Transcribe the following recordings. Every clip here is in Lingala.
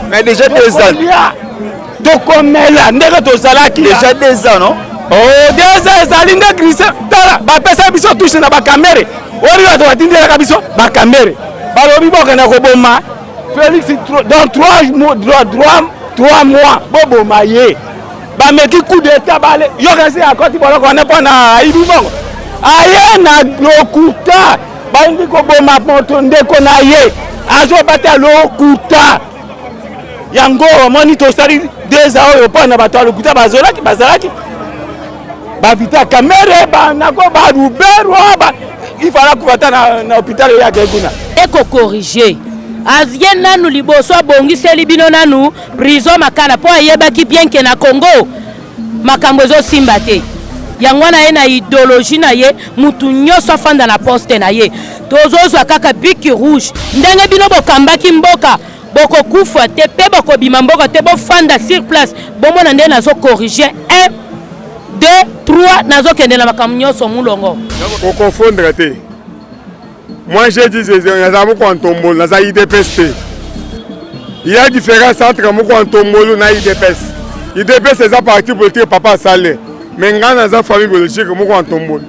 Mais déjà 2 ans. Tokomela ndenge tozalaki. Déjà 2 ans, non? Oh, 2 ans ezali nde Christian. Tala, bapesa biso touche na bakamere. Oyebi bato batindelaka biso bakamere. Balobi bokenda koboma Félix dans 3 mois, boboma ye. Bameki coup d'état, bale yokasi akoti boloko wana mpo na ayibi bongo, aye na lokuta, balingi koboma moto ndeko na ye, azobata lokuta. Yango omoni tosali 2 ans oyo mpo na bato ya lokuta bazolaki, bazalaki bavita Kamere, banako baruberwa, ifala kufa ata na hôpital eyaka kuna. Ekocorriger, aye nanu liboso, abongiseli bino nanu prison Makala, mpo ayebaki bien ke na Congo makambo ezosimba te. Yango wana ye na idéologie na ye, mutu nyonso afanda na poste na ye. Tozozwa kaka bic rouge. Ndenge bino bokambaki mboka, bokokufa te mpe bokobima mboka te, bofanda sur place. Bomona nde nazocorriger 1, 2, 3, nazokende na makambo nyonso mulongo. Koconfondre te. Moi, j'ai dit, naza moko ya ntombolo, naza UDPS te. Il y a différence entre moko ya ntombolo na UDPS. UDPS eza parti politique papa asale, mais ngai naza famille biologique moko ya ntombolo.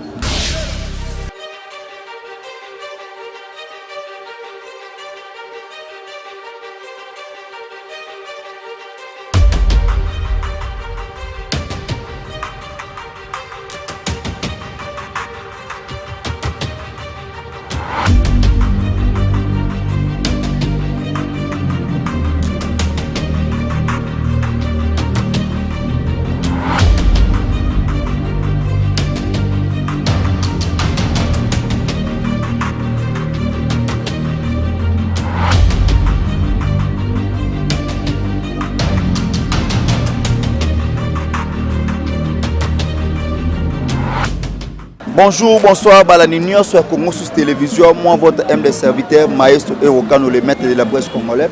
Bonjour, bonsoir, balandi nyonso ya Congo Sous Télévision. Moi, votre humble serviteur, Maestro Erokano, le maître de la presse congolais.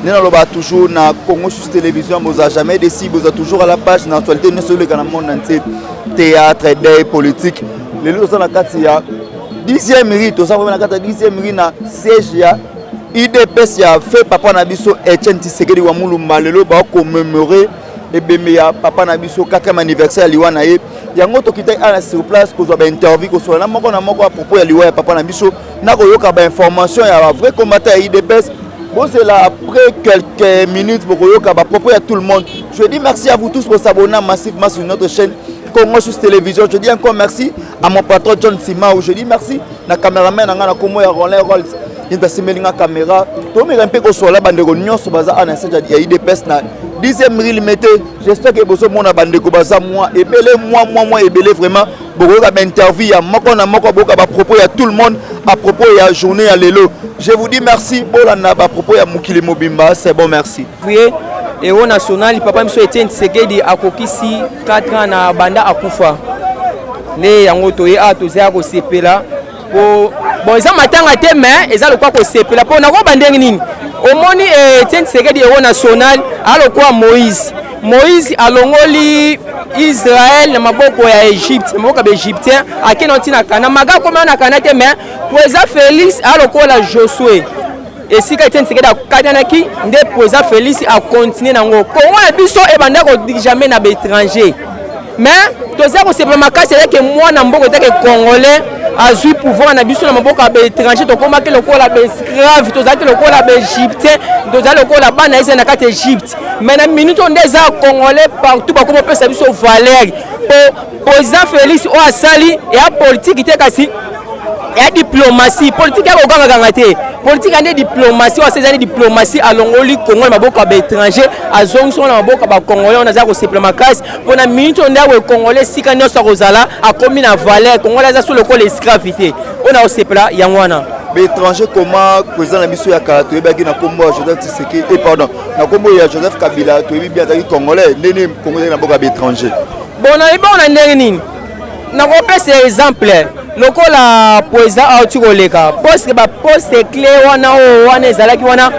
Nde naloba toujours na Congo Sous Télévision, boza jamais déçu, boza toujours à la page na actualité nyonso eleka na monde entier, théâtre, deuil, politique. Lelo toza na kati ya 10e rue, toza vraiment na kati ya 10e rue, na siège ya UDPS ya feu papa na biso Etienne Tshisekedi wa Mulumba. Lelo bacommémorer ebembe ya papa na biso, 4e anniversaire ya liwa na ye. Yango tokitaki awa na sur place kozwa bainterview, kosola na moko na moko à propos ya liwa ya papa na biso, na koyoka bainformation ya bavrai combattant ya UDPS. Bozela, après quelques minutes bokoyoka bapropos ya tout le monde. Je dis merci à vous tous pour s'abonner massivement sur notre chaîne Congo Sous Télévision. Je dis encore merci à mon patron John Simao. Je dis merci na cameraman na nga na kombo ya Roland Rolls, ye asimeli nga caméra. Tomeka mpe kosola bandeko nyonso baza awa na siège ya UDPS na 10e rue Limete. J'espère que bozomona bandeko baza mwa ebele, mwa mwa mwa ebele vraiment. Bokoyoka bainterview ya moko na moko, boyoka bapropos ya tout le monde à propos ya journée ya lelo. Je vous dis merci, bolanda bapropos ya mokili mobimba. C'est bon, merci. Ye héros national papa biso Etienne Tshisekedi akokisi 4 ans na banda akufa. Nde yango toye awa, toza ya kosepela po bon, eza matanga te, mais eza lokwa kosepela. Mpo nakoba ndenge nini? Omoni, Etienne Tshisekedi héros national alokwa Moïse. Moïse alongoli Israel na maboko ya Egypte, na maboko ya baégyptien, akende ntina Kana maga, akoma na Kana te. Mais président Félix alokola Josué, esika Etienne Tshisekedi akatanaki, nde président Félix acontinuer nango. Kongo na biso ebanda kodirigeame na baétranger, mais toza kosepela makasi ezake mwana mboka etake congolais azwi pouvoir na biso na maboko ya baétranger. Tokomaki lokola baesclave, tozalaki lokola baégyptien, tozali lokola bana eza na kati Egypte. Mais na minute oyo nde eza congolais partout bakoma opesa biso valeur, po président Félix oyo asali eya politike te, kasi ya diplomatie. Politike ya kokangakanga te, politike ya nde diplomatie. Oyo asali eza nde diplomatie, alongoli Kongo na maboko ya baétranger, azongisi ngo na maboko ya bacongolais. Oyo naza kosepela makasi mpo na minute oyo nde awe congolais esika nyonso akozala akomi na valeur. Congolais aza so lokola esclave te. Oyo na kosepela yango wana. Baétranger, comment président na biso ya kala toyebaki na nkombo ya Joseph Tshisekedi, eh, pardon, na nkombo ya Joseph Kabila, toyebi bien azalaki congolais, ndeni Congo ezalaki na mboka ya baétranger? Bon, nayebi bongo na ndenge nini nakopesa exemple. Lokola président auti koleka poste, baposte clé wana oyo wana ezalaki wana,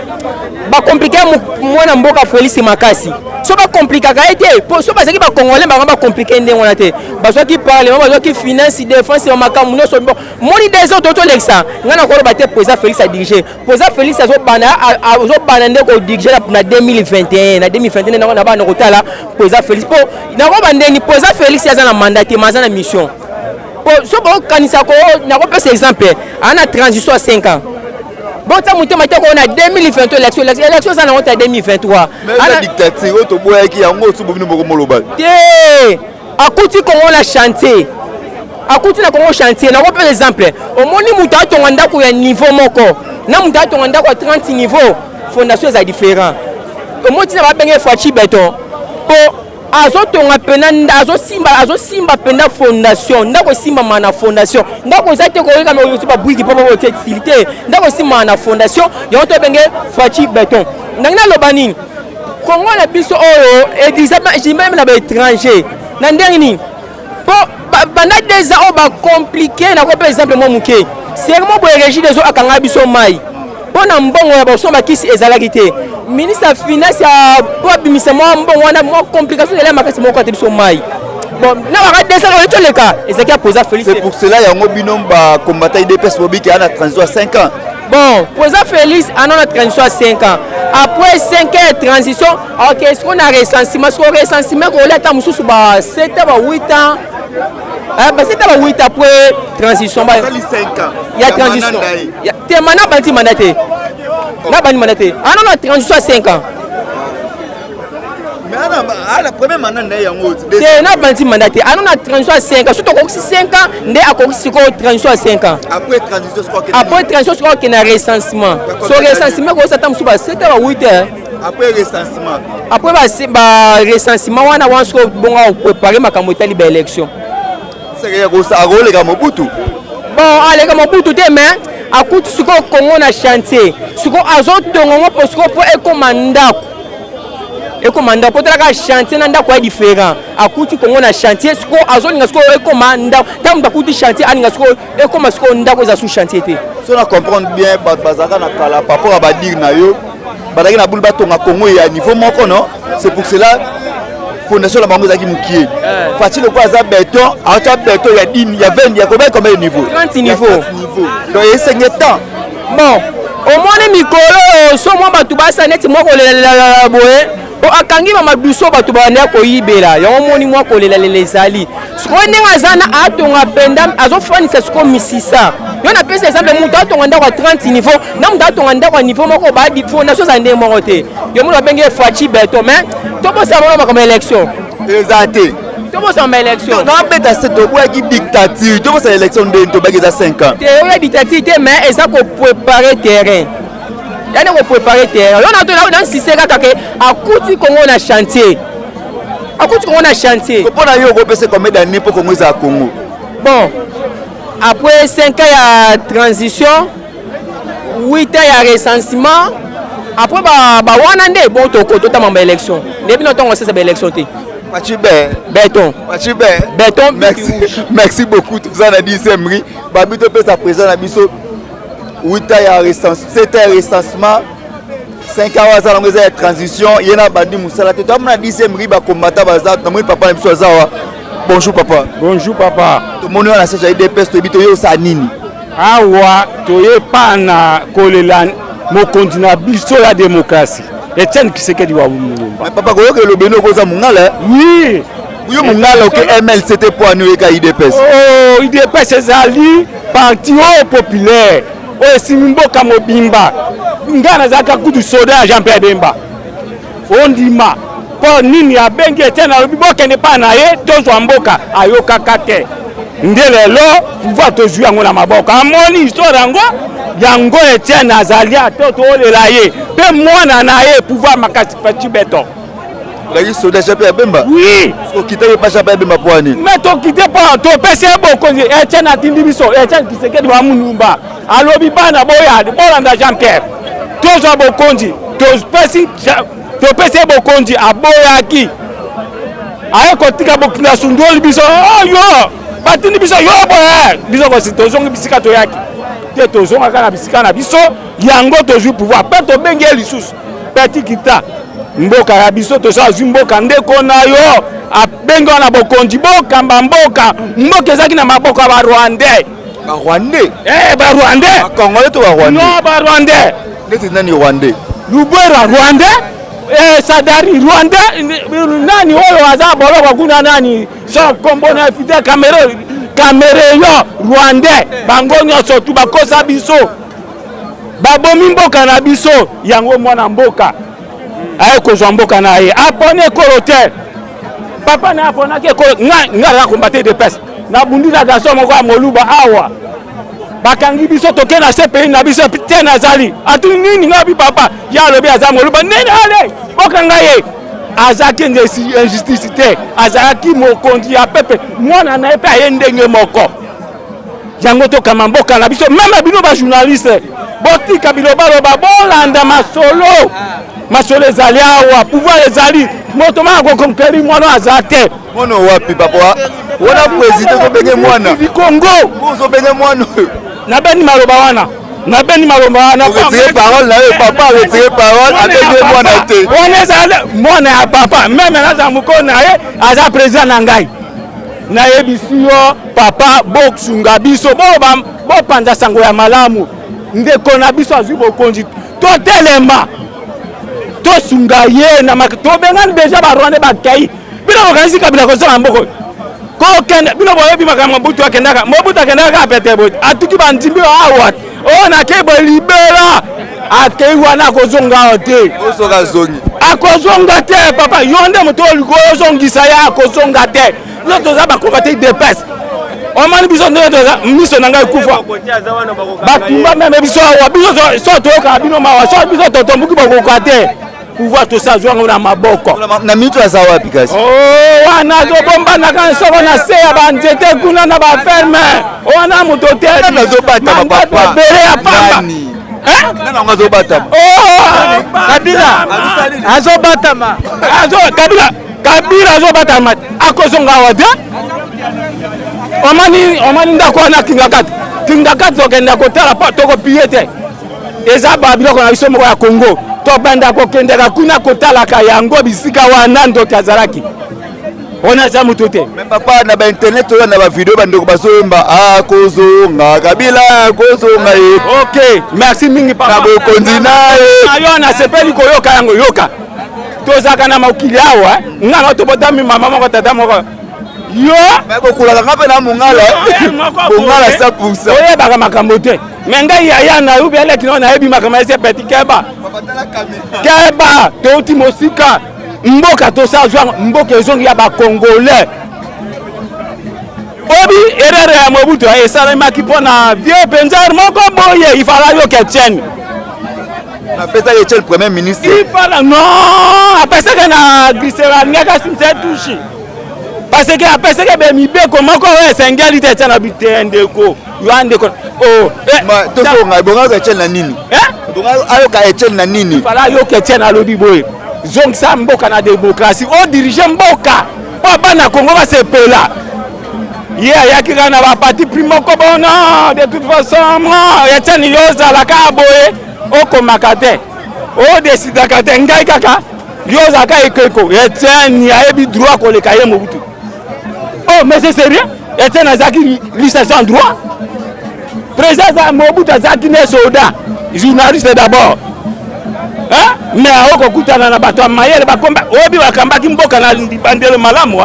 bacompliquer mwana mboka Félix makasi. So bakomplikaka ye te, po so bazalaki bacongolais, bango bacompliquer ndenge wana te. Bazwaki parlement, bazwaki finance, défense, ya makambo nyonso. Bon, moni 2 ans totolekisa, ngai nakoloba te président Félix adirige. Président Félix azobanda nde kodirige na 2021. Na 2021 nango na bana kotala président Félix, mpo nakoba ndeni président Félix aza na mandat te, ma aza na mission. Po so bokanisa ko, nakopesa exemple, aa na transition ya 5 ans, botia motema te ko na 2023 élection eza nango ta 2023. Mais eza dictature oyo toboyaki yango, osu bobino moko moloba. Te, akuti Kongo na chantier, akuti na Kongo chantier. Nakopesa exemple, omoni moto atonga ndako ya niveau moko na moto atonga ndako ya 30 niveau, fondation eza différent. Omoni ntina babenge Fatshi Béton, mpo azotonga mpena, azosimba mpenza fondation. Ndako esimbama na fondation. Ndako eza te koyeka osi babwiki mpo botie esili te. Ndako esimbama na fondation, yango tobenge Fatshi Béton. Ndenge naloba nini, Kongo na biso oyo edisame na baétranger na ndenge nini? Mpo banda 2 ans oyo bacompliquer, nakopa exemple mwa moke serment boye, Régie des eaux akanga biso mai mpo na mbongo ya baso bakisi ezalaki te. Ministre ya finance mpo abimisa mwa mbongo wana, mwa complication ezali makasi moko ate biso mai. Bon, na baka 2 ans oyo toleka, ezalaki ya président Félix. C'est pour cela yango bino bacombattant UDPS bobiki aa na transition ya 5 ans. Bon, président Félix ana na transition ya 5 ans. Après 5 ans ya transition, ok, sikoyo na recensement, sikoyo recensement kolia ata mosusu ba 7 ans, ba 8 ans, ba 7 ans, ba 8 ans après transition. Asali 5 ans. Ya transition te, mana bandi mandat te, na bandi mandat te, ana na transition ya 5 ans. Mais ana premier mandat na ye yango. Te, na bandi mandat te, ana na transition ya 5 ans. Soki tokokisi 5 ans nde akokisi sikoyo transition ya 5 ans. Après transition sikoyo? Après transition sikoyo akende na recensement. So recensement koyosa ata mosusu ba 7 ans, ba 8 ans. Après recensement? Après ba recensement wana sikoyo bongo akoprépare makambo etali baélection. Akoleka Mobutu? Bon, aleka Mobutu te, mais akuti sikoyo Kongo na chantier. Sikoyo azotonga ngo mpo sikoyo mpo ekóma ndako, ekóma ndako. Po talaka chantier na ndako ya différent. Akuti Kongo na chantier, sikoyo azolinga sikoyo ekóma ndako. Ntango moto akuti chantier, alinga sikoyo ekóma sikoyo ndako, eza sous chantier te. So na comprendre bien, bato bazalaka na kala, par rapport ya badire na yo, bazalaki na bulu batonga Kongo ya niveau moko, non? C'est pour cela fondation na bango ezalaki mokie. Fatshi lokola aza béton, aotya béton ya 10, ya 20, ya combien, combien de niveau? 30 niveau. Niveau, donc esenge temps. Bon, omoni mikolo so mwa bato basa neti mwa kolelalela boye, po akangi bamaduso, bato babanda koyibela yango. Omoni mwa kolelalela ezali sikoyo ndenge aza na atonga mpenza, azofanisa sikoyo misisa. Yo napesa exemple, moto atonga ndako ya 30 niveau na moto atonga ndako ya niveau moko, ba fondation eza ndenge moko te. Yo moni babenge Fatshi Béton, mais tobosana mona makambo ya élection. Eza te. Tobosana ma élection. Nabeta se, toboyaki dictature, tobosana élection ndeni tobaki eza 5 ans. Te, oyo dictature te, mais eza koprépare terrain, yani koprépare terrain. Yo na insiste kaka ke akuti Kongo na chantier, akuti Kongo na chantier. Mpo na yo, okopesa combien d'année mpo Kongo ezala Kongo? Bon, après 5 ans ya transition, 8 ans ya recensement, après bawana nde bon totama baélection. Nde bino ntongo osesa baélection te. Fatshi be Béton. Fatshi be Béton. Merci, merci beaucoup. Toza na 10e rue, babi topesa président na biso 8 ans ya recensement, 7 ans ya recensement, 5 ans aza nango eza ya transition. Ye na bandi mosala te. Toamona 10e rue, bakombata baza. Namoni papa na biso aza wa. Bonjour papa. Bonjour papa. Tomoni wana siège ya UDPS, toyebi toye osala nini? Awa toye pa na kolela mokonzi na biso ya démocratie, Etienne Tshisekedi wa Mulumba. Papa, koyoka elobeni okoza mongala. Oui. Yo mongala, oke MLC te, po ani oyeka UDPS? Oh, UDPS ezali parti oyo populaire oyo esimbi mboka mobimba. Ngai nazalaka kutu soda ya Jean Pierre Bemba. Ondima mpo nini abengi Etienne, alobi bokende mpa na ye, tozwa mboka, ayokaka te. Nde lelo pouvoir tozwi yango na maboko. Amoni histoire yango, yango Etienne azali ate tolela ye mpe mwana na ye pouvoir makasi, Fatshi Béton. Ozalaki soda Jean Pierre Bemba? Oui. Okitaki epa Jean Pierre Bemba mpo ani? Mais tokite mpo topesi ye bokonzi. Etienne atindi biso, Etienne Tshisekedi wa Mulumba alobi bana boya bolanda Jean Pierre, tozwa bokonzi. Topesi ye bokonzi, aboyaki, aye kotika bokina, sundoli biso oyo. Batindi biso yo boye, biso kosi tozongi bisika toyaki te, tozongaka na bisika na biso, yango tozwi pouvoir mpe tobengi ye lisusu petit kita mboka ya biso, toso azwi mboka ndeko na yo abengi wana bokonzi, bokamba mboka. Mboka ezalaki na maboko ya Barwandais. Barwandais? Eh, Barwandais. Bacongolais to Barwandais? Non, Barwandais. Neti nani Rwandais? Lubwera Rwandais, eh, Sadari Rwandais, nani oyo aza boloko kuna, nani so kombo na Fidel Kamerhe, Kamerhe Rwandais, bango nyonso tu bakosa biso, babomi mboka na biso. Yango mwana mboka aye kozwa mboka na ye, aponi ekolo te. Papa na aponaki ekolo. Nga nga combattre UDPS, nabundi na garçon moko ya Moluba awa, bakangi biso, toke na CPI na biso te. Nazali atuni nini, nga bi papa ye alobi aza Moluba nini, ale bokanga ye. Azalaki injustice te, azalaki mokonzi ya pepe. Mwana na ye mpe aye ndenge moko. Yango tokama mboka na biso. Même bino bajournaliste, botika bilobaloba, bolanda masolo. Masolo ezali awa, pouvoir ezali, moto maka koconquérir mwana aza te. Mwana wapi, papa? Wana président ozobenge mwana? Congo. Ozobenge mwana oyo? Nabendi maloba wana, nabendi maloba wana. Retire parole na yo, papa, retire parole. Abenge mwana te. Wana ezali mwana ya papa. Même naza mokolo na ye, aza président na ngai. Nayebisi yo papa, bosunga biso, bopanza sango ya malamu. Ndeko na biso azwi bokonzi, totelema, tosunga ye na tobengani déjà Barwandais, bakei. Bino bokanisi Kabila kozonga mboka kokende? Bino boyebi makambo. Mobutu akendaka, Mobutu akendaka kaka pete boye, atuki bandimbi awa oyo nakei boye libela. Akei wana, akozonga awa te. Osoka azongi? Akozonga te, papa. Yo nde moto oyo ozongisa ye, akozonga te. Biso toza bakombate UDPS. Omoni biso ndenge toza, miso na ngai ekufa, batumba même biso awa. Biso so toyokaka bino mawa, so biso totombuki, bokoka te. Pouvoir tosa azwango na maboko. Na minute aza wapi kasi? Wana azobombanaka soko na se ya banzete kuna na baferme wana, moto te. Azobatama, papa. Ebele ya pamba. Nani yango azobatama? Kabila azobatama. Kabila, Kabila azobatama, akozonga awa te. Omani, omani ndako wana Kingakati, Kingakati, tokenda kotala po tokopie te. Eza babiloko na biso moko ya Congo, tobanda kokendeka kuna kotalaka yango, bisika wana ndoki azalaki wana, aza moto te. Mais papa, na bainternet oyo, na bavideo, bandeko bazoyemba akozonga, Kabila akozonga ye. Ok, merci mingi papa. Na bokonzi na ye. Na yo nasepeli koyoka yango. Yoka, tozalaka na mokili awa, nga na tobotami mama moko, tata moko, yo. Mais bokulaka nga mpe na mongala, mongala 100. Oyebaka makambo te. Mais ngai yaya na yo bialeki no, nayebi makambo ese petit. Keba, keba, touti mosika. Mboka tosazwa, mboka ezongi ya Bacongolais. Obi erreur ya Mobutu esalemaki mpo na vieux mpenza moko boye, ifala yoka Etienne. Apesaki Etienne premier ministre. Ifala non, apesaki na glisser, alingaki asimisa touche parce que apesaki be mibeko moko oyo esengeli te. Etienne abi te, ndeko yo, ndeko. Tosonga ebongaka Etienne na nini? Ayoka Etienne na nini? Fala ayoka Etienne. Alobi boye: zongisa mboka na démocratie, odirige mboka mpo bana Kongo basepela. Ye ayaki kaka na baparti pris moko. Bon, non, de toute façon moi, Etienne, yo ozalaka boye, okomaka te, odesidaka te, ngai kaka, yo ozalaka ekeko. Etienne ayebi droit koleka ye Mobutu. Oh, mais c'est sérieux, Etienne azalaki licencié en droit. Président aza Mobutu azalaki ne soldat, journaliste d'abord, mais akokutana na bato ya mayele bakomba oyebi bakambaki mboka na bandelo malamu.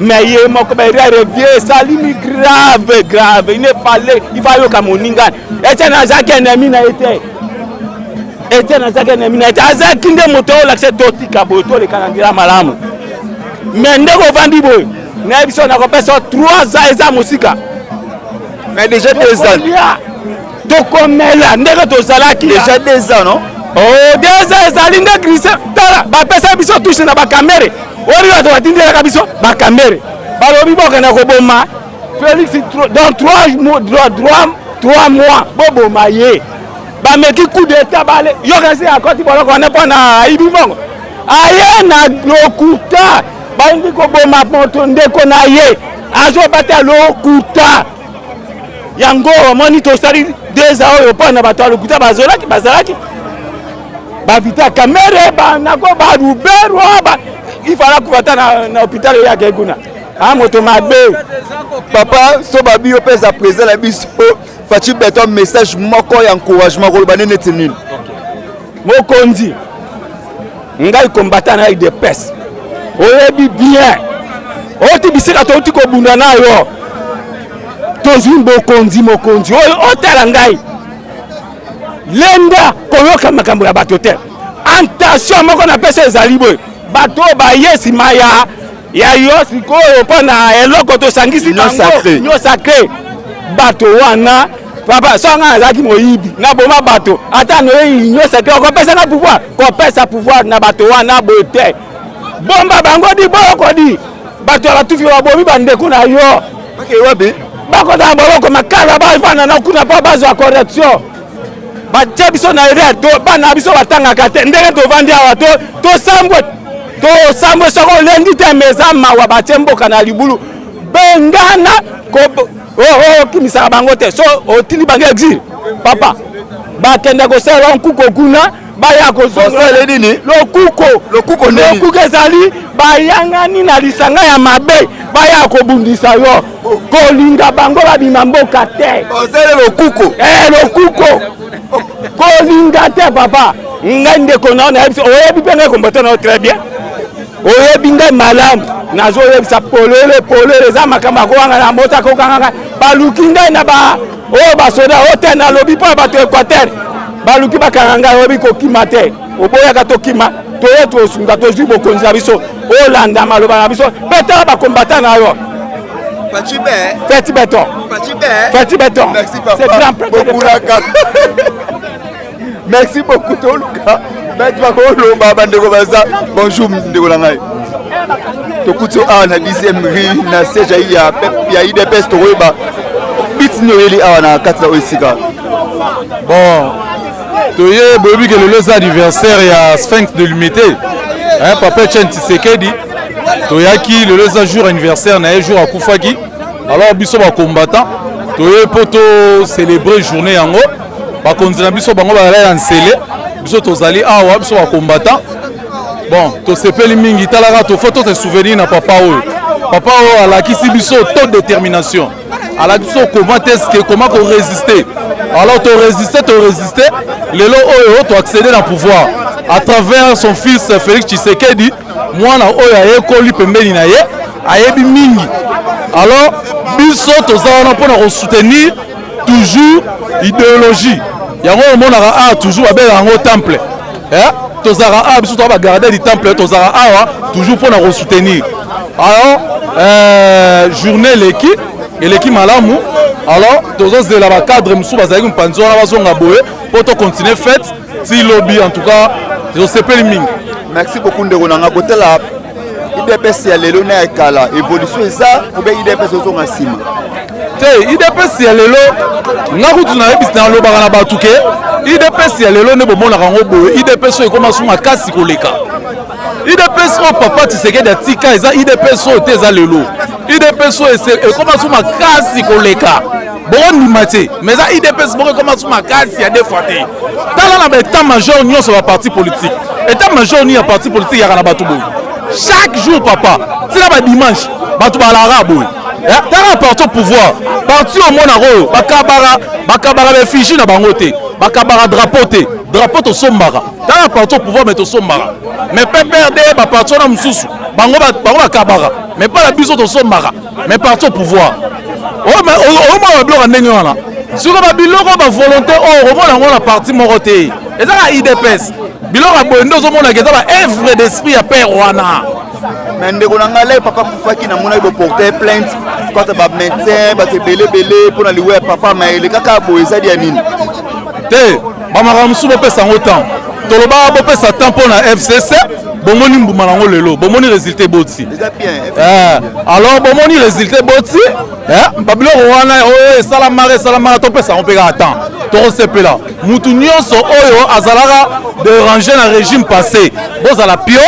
Mais ye moko baerreur vieux esalimi grave grave. Il ne fallait, il faut ayoka moninga. Etienne azalaki ennemi na ye te. Etienne azalaki ennemi na ye te, azalaki nde moto oyo olakisa totika boye, toleka na nzela malamu. Mais ndenge ovandi boye, nayebi so nakopesa 3 ans, eza mosika. Mais déjà 2 ans. Tokomela ndenge tozalaki. Déjà 2 ans, non? Oh, 2 ans ezali nde glisse. Tala, bapesa biso touche na bakamere oyo bato batindelaka biso bakamere, balobi bokenda koboma Félix dans 3 mois, boboma ye. Bameki coup d'état, bale yokasi akoti boloko wana mpo na ayibi mbongo. Aye na lokuta, balingi koboma moto ndeko na ye. Azobata lokuta. Yango omoni tosali deza oyo mpo na bato ya lokuta bazolaki bazalaki bavita kamere banako baruberwa ba, ifala kufa ata na, na hôpital eyaka kuna a moto mabe. Papa so babi yo mpe eza président na biso Fatshi Beton, message moko ya encouragement koloba nde neti nini? Mokonzi, ngai combattant na UDPS, oyebi bien oti bisika touti kobunda na yo, tozwi bokonzi. Mokonzi oyo otala ngai lenda koyoka makambo ya bato te. Attention moko napesa ezali boye, bato oyo baye nsima ya yo sikoyo mpo na eloko tosangisi bango union sacrée, bato wana papa, so nga nazalaki moyibi, naboma bato, ata noye union sacrée okopesa nga pouvoir, kopesa pouvoir na bato wana boye te. Bomba bango di boloko di bato ya batufi babomi bandeko na yo. Wapi? Bakota na boloko Makala, bafanda na kuna mpo bazwa correction. Batia biso na erreur, to bana na biso batangaka te. Ndenge tovandi awa, tosambwe, tosambwe soko olendi te. Me eza mawa, batie mboka na libulu. Bengana, okimisaka bango te, so otindi bango exil papa, bakende kosala nkuko kuna, baya kozonga nini? Lokuko. Lokuko? Lokuko ezali bayangani na lisanga ya mabe, baya kobundisa yo. Kolinga bango babima mboka te. Osele lokuko. Eh, lokuko kolinga te papa. Ngai ndeko na yo nayebisi, oyebi mpe ngai kombote na yo très bien, oyebi ngai malamu. Nazoyebisa polele polele, eza makambo akowanga na moto akokanga ngai. Baluki ngai na ba oyo basoda oyo te, nalobi mpo ya bato Équateur, baluki bakanga ngai. Oyebi kokima te, oboyaka tokima, toye tosunga, tozwi bokonzi na biso. Olanda maloba na biso mpe tala bakombata na yo. Fatshi Béton, Fatshi Béton. Merci papa Bobulaka, merci beaucoup. Toluka bato bakoloba, bandeko baza. Bonjour ndeko na ngai, tokuti awa na 10e rue na siège ya UDPS. Tokoyeba biti nini oyeli awa na kati na oyo esika? Bon, toye, boyebi ke lelo eza anniversaire ya Sphinx de Limete, papa Etienne Tshisekedi. Toyaki lelo, eza jour anniversaire na ye, jour akufaki. Alors biso bacombattant toye mpo tocélébrer journée yango. Bakonzi na biso bango bazali ya nsele, biso tozali awa, biso bacombattant. Bon, tosepeli mingi. Talaka, tofo tose souvenir na papa oyo. Papa oyo alakisi biso to détermination, alakisi biso comment est-ce que comment korésister. Alors torésister, torésister, lelo oyo toaccéder na pouvoir à travers son fils Félix Tshisekedi, mwana oyo ayekoli pembeni na ye, ayebi mingi. Alors biso toza wana mpona kosoutenir toujours idéologie yango. Omonaka awa toujours babengaka yango temple, eh? Tozalaka awa, biso toza bagardien du temple, tozalaka awa toujours mpona kosoutenir. Alors journée eleki, eleki malamu. Alors tozozela bacadre mosusu bazalaki mopanzi wana bazonga boye mpo tocontinue fête ti lobi. En tout cas tosepeli mingi. Merci beaucoup ndeko na nga. Kotala UDPS ya lelo na ya kala, évolution eza obe UDPS ozonga nsima? Te, UDPS ya lelo, nga kutu nayebisi, nalobaka na bato ke UDPS ya lelo nde bomonaka yango boye. UDPS oyo ekoma su makasi koleka UDPS oyo papa Tshisekedi atika. Eza UDPS oyo te, eza lelo UDPS oyo ekoma su makasi koleka. Bokondima te, mais eza UDPS moko ekoma su makasi ya deux fois te. Tala na baétat major nyonso ya baparti politique, état major nini ya parti politique yaka na bato boye chaque jour papa, tina badimanche bato balaka boye? Tala parti au pouvoir, parti omonaka oyo bakabaka, bakabaka baeffigie na bango te, bakabaka drapeau te. Drapeau tosombaka. Tala parti au pouvoir, mais tosombaka. Mais PPRD, baparti wana mosusu, bango bakabaka, mais mpa na biso tosombaka. Mais parti au pouvoir omona babiloko ya ndenge wana. Sikoyo babiloko bavolonté oyo okomona yango na parti moko te, eza ka UDPS. Biloko ya boye nde ozomonaka eza baœuvre d'esprit ya père wana. Mais ndeko na ngai, lai papa akufaki, namonaki boporte plainte contre bamédecin, bato ebele ebele mpona liwa ya papa. Mayele kaka boye ezali ya nini? Te, bamakambo mosusu bopesa yango temps. Tolobaka bopesa temps mpo na FCC. Bomoni mbuma nango lelo, bomoni résultat eboti. Alors bomoni résultat eboti. Babiloko wana oyo esalamaka, esalamaka, topesa yango mpe kaka temps. Tokosepela. Mutu nyonso oyo azalaka déranger na régime passé, bozala pio,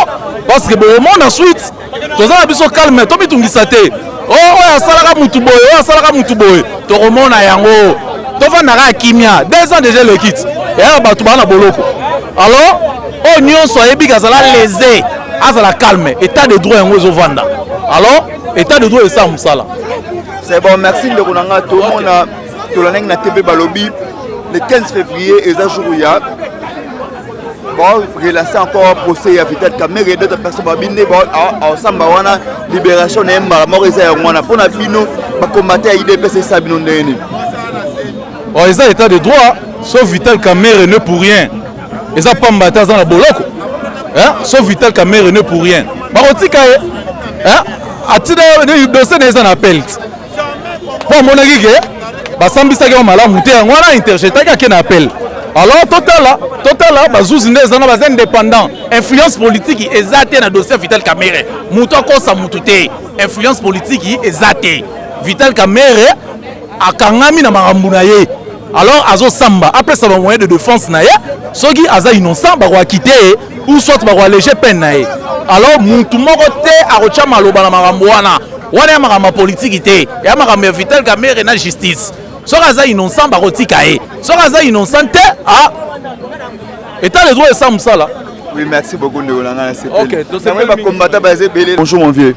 parce que bokomona suite. Toza na biso calme, tomitungisa te. Oh, oyo asalaka mutu boye, oyo asalaka mutu boye, tokomona yango. Tofandaka ya kimia, 2 ans déjà eleki ti. Eyaka bato baa na boloko. Alors, oyo nyonso ayebi kazala lese, azala calme. État de droit yango ezovanda. Alors, état de droit esala mosala. C'est bon, merci ndeko na nga tomona tolandaki na TV balobi le 15 février eza jour ya bon relancer encore procès ya Vital Kamerhe et d'autres personnes babi nde aosamba wana libération na ye mbala moko eza yango wana mpo na bino bakombate ya idps esa bino ndenge nini? Oh, eza état de droit, sauf Vital Kamerhe ne pour rien. Eza pamba te aza na boloko. Hein? Sauf Vital Kamerhe ne pour rien. Bakotika ye. Hein? Atina dossier na eza na appel. Mpo amonaki ke basambisaki yango malamu te, yango wana interjetaki ake na appel. Alors totala, totala bazuzi nde eza na baza indépendant. Influence politique eza te na dossier ya Vital Kamerhe. Moto akosa motu te. Influence politique eza te. Vital Kamerhe akangami na makambo na ye. Alors azosamba, apesa ba moyen de défense na ye. Soki aza innocent bakoakite ye ou soit bakoalléger peine na ye. Alors mutu moko te akotya maloba na makambo wana. Wana ya makambo ya politiki te, ya makambo ya Vital Kamerhe na justice. Soki aza innocent bakotika ye, soki aza innocent te, ah, état de droit esa mosala. Oui, merci beaucoup ndeko na ngai, nasepeli. Ok, tosepeli mingi. Bakombata baza ebele. Bonjour mon vieux.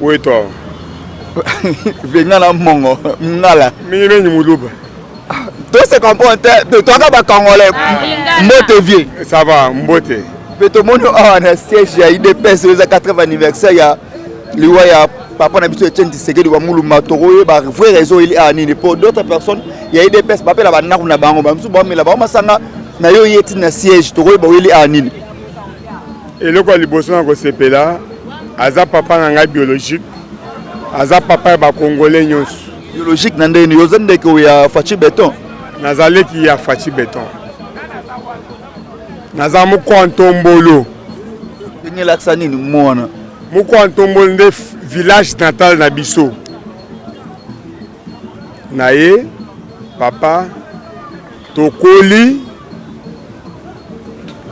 Oui, toi. Venga na mongo ngala. Mingi mingi muluba. To se comprend te, toaka ba congolais. Mbote vieux. Ça va, mbote. Mpe tomoni awa na siège ya UDPS eza 4e anniversaire ya liwa ya papa na biso Etienne Tshisekedi wa Mulumba. Tokoyeba vraie raison eli awa nini? Po d'autres personnes ya UDPS bapela bandako na bango, bamosusu bamela bango masanga na yo ye ti na siège. Tokoyeba oyeli awa nini? Eloko ya liboso na kosepela, aza papa na ngai biologique, aza papa ya bakongole nyonso. Biologique na ndenge nini? Oza ndeko ya Fatshi Beton? Naza leki ya Fatshi Beton, naza mokwa ntombolo. Ndenge elakisa nini mwana? Mokwa ntombolo nde village natal na biso na ye papa. Tokoli,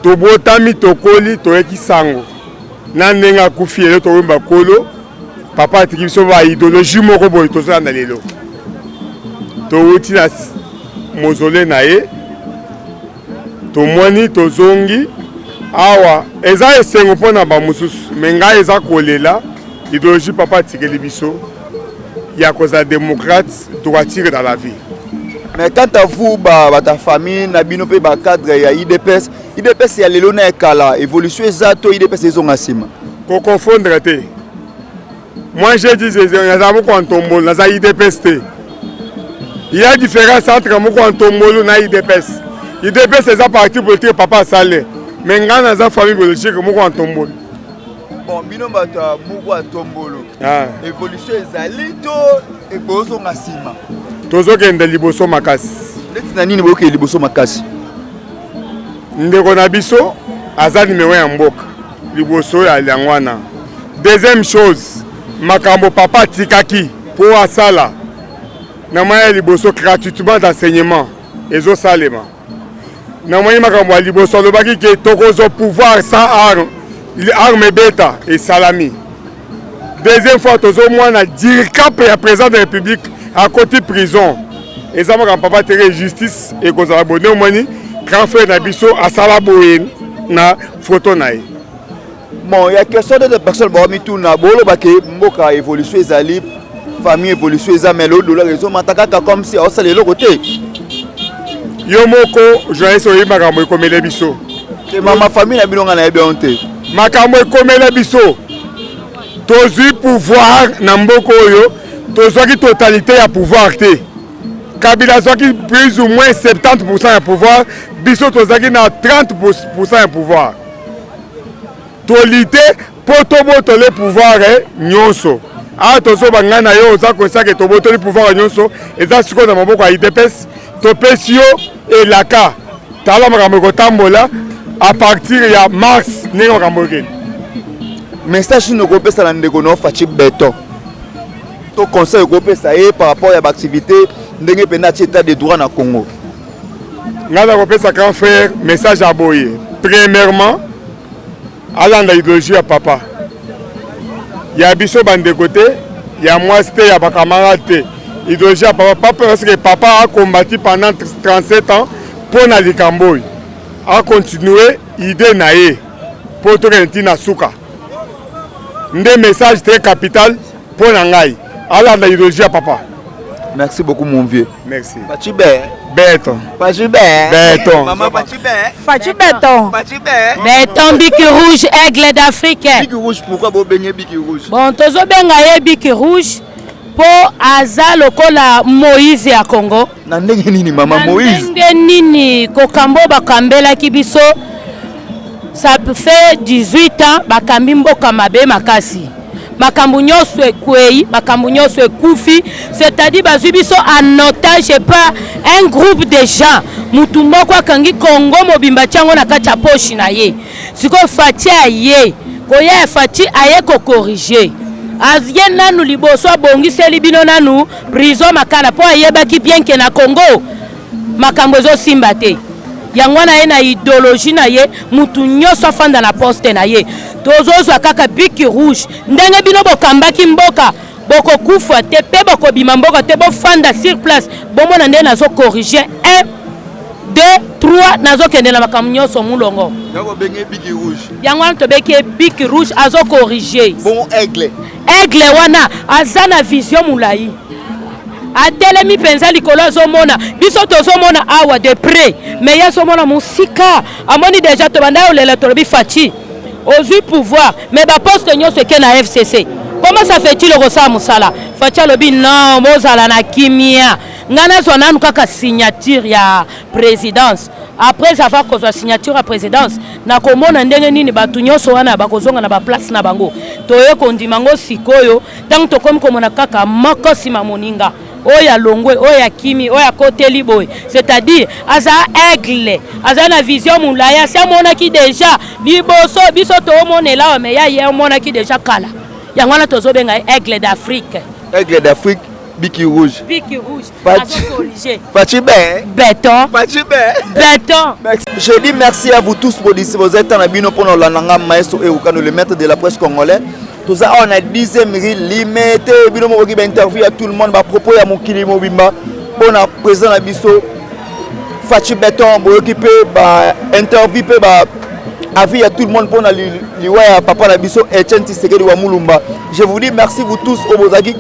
tobotami, tokoli, toyeki sango na ndenge akufi. Lelo tokoyemba kolo papa atiki biso ba idéologie moko boye tozolanda lelo. Towuti na mausolée na ye, tomoni, tozongi awa. Eza esengo mpona bamosusu, me ngai eza kolela. Idéologie papa atikeli biso ya kozala démocrate, droiture dans la vie. Mais quant à vous, ba bata famille na bino mpe bacadre ya UDPS, UDPS ya lelo na ya kala, évolution eza to UDPS ezonga nsima? Koconfondre te. Moi, j'ai dit, naza moko ya ntombolo, naza UDPS te. Il y a différence entre moko ya ntombolo na UDPS. UDPS eza parti politique papa asale, mais ngai naza famille biologique moko ya ntombolo. Bon, bino bato ya moko ya tombolo, Ah. évolution ezali to ekozonga nsima? Tozokende liboso makasi. Neti na nini boyokende liboso makasi? Ndeko na biso aza numero ya mboka liboso ya yango wana. Deuxième chose, makambo papa atikaki mpo asala na mwa ya liboso, gratuitement d'enseignement ezosalema. Namoni makambo ya liboso alobaki ke tokozwa pouvoir sans arme, arme ebeta, esalami. Deuxième fois tozomwana dircap ya président de la République akoti prison. Eza makambo papa tere, justice ekozala boye. Omoni grand frère na biso asala boye na photo na ye. Bon, ya question de personnes baomituna, boloba ke mboka évolution ezali, famille évolution eza, mais le dollar ezomata kaka comme si aosala eloko te. Yo moko journaliste oyebi makambo ekomele biso. Te, mama, famille na bino nga nayebi yango te. Makambo ekomela biso, tozwi pouvoir na mboka oyo, tozwaki totalité ya pouvoir te. Kabila azwaki plus ou moins 70 ya pouvoir, biso tozalaki na 30 ya pouvoir. Tolite mpo tobotole pouvoir nyonso. Awa tozoba, ngai na yo oza kosake, tobotoli pouvoir nyonso, eza sikoyo na maboko ya UDPS. Topesi yo elaka, tala makambo ekotambola à partir ya mars, ndenge makambo ekende. Message nini okopesa na ndeko na Fatshi Beton to conseil okopesa ye par rapport ya baactivité, ndenge mpenza atie état de droit na Congo? Ngai na kopesa grand frère message ya boye: premièrement, alanda idéologie ya papa ya biso bandeko te. ya mwasi te, ya bacamarade te, idéologie ya papa. Papa, parce que papa a combattu pendant 37 ans mpo na likambo oyo, acontinue idée na ye mpo tokende ntina suka. Nde message très capital mpo na ngai, alanda idéologie ya papa. Merci beaucoup, mon vieux. Merci. Fatshi Bé. Béton. Fatshi Bé. Béton. Maman Fatshi Bé. Fatshi Béton. Fatshi Bé. Béton, bic rouge, aigle d'Afrique. Bic rouge, pourquoi bobengi bic rouge? Bon, tozobenga ye bic rouge mpo aza lokola Moïse ya Congo. Na ndenge nini, mama Moïse? Ndenge nini? Kokambo bakambelaki biso, ça fait 18 ans bakambi mboka mabe makasi, makambo nyonso ekwei, makambo nyonso ekufi, c'est-à-dire bazwi biso en otage par un groupe de gens. Mutu moko akangi Kongo mobimba, tiango na kati ya poche na ye. Sikoyo Fatshi aye koya ya Fatshi aye kocorriger, aye nanu liboso abongiseli bino nanu prison Makala, mpo ayebaki bien ke na Congo makambo ezosimba te. Yango wana ye na idéologie na ye, mutu nyonso afanda na poste na ye. Tozozwa kaka bic rouge. Ndenge bino bokambaki mboka, bokokufa te mpe bokobima mboka te, bofanda sur place, bomona nde nazocorriger 1, 2, 3, nazokende na makambo nyonso mulongo. Yango wana tobeki ye bic rouge, azocorriger. Bon, aigle. Aigle wana aza na vision molai, atelemi mpenza likolo, azomona. Biso tozomona awa de près, mais ye azomona mosika, amoni déjà. Tobanda olela, tolobi: "Fatshi, ozwi pouvoir, mais baposte nyonso eke na FCC, comment ça fait-il okosala mosala?" Fatshi alobi: "Non, bozala na kimia, ngai nazwa nanu kaka signature ya présidence. Après avoir kozwa signature ya présidence, nakomona ndenge nini bato nyonso wana bakozonga na baplace na bango." Toye kondima ngo sikoyo ntango tokomi komona kaka moko nsima moninga, oyo alongwe, oyo akimi, oyo akoteli boye. C'est-à-dire aza aigle, aza na vision molai, asi amonaki déjà liboso. Biso toomonela awa, mais ya ye amonaki déjà kala. Yango wana tozobenga ye aigle d'Afrique. Aigle d'Afrique, bic rouge. Bic rouge. Azocorriger. Fatshi Bé. Béton. Fatshi Bé. Béton. Je dis merci à vous tous pour vous êtes na bino pour landa maestro Eukano, le maître de la presse congolais. Toza awa na 10e rue Limete. Bino mokoki bainterview ya tout le monde, bapropos ya mokili mobimba mpona président na biso Fatshi Béton. Boyoki mpe bainterview mpe ba avis ya tout le monde mpona liwa ya papa na biso Etienne Tshisekedi wa Mulumba. Je vous dis merci, vous tous oyo bozalaki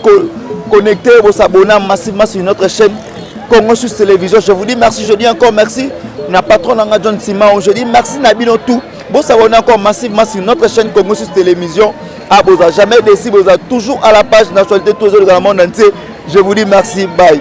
connecté, bosabonna massivement sur notre chaîne Congo Suisse Télévision. Je vous dis merci, je dis encore merci na patron nanga John Simao. Je dis merci na bino tout, bosabonna encore massivement sur notre chaîne Congo Suisse Télévision. Ah, boza jamais déçu, boza toujours à la page d'actualité, toujours dans le monde entier. Je vous dis merci, bye.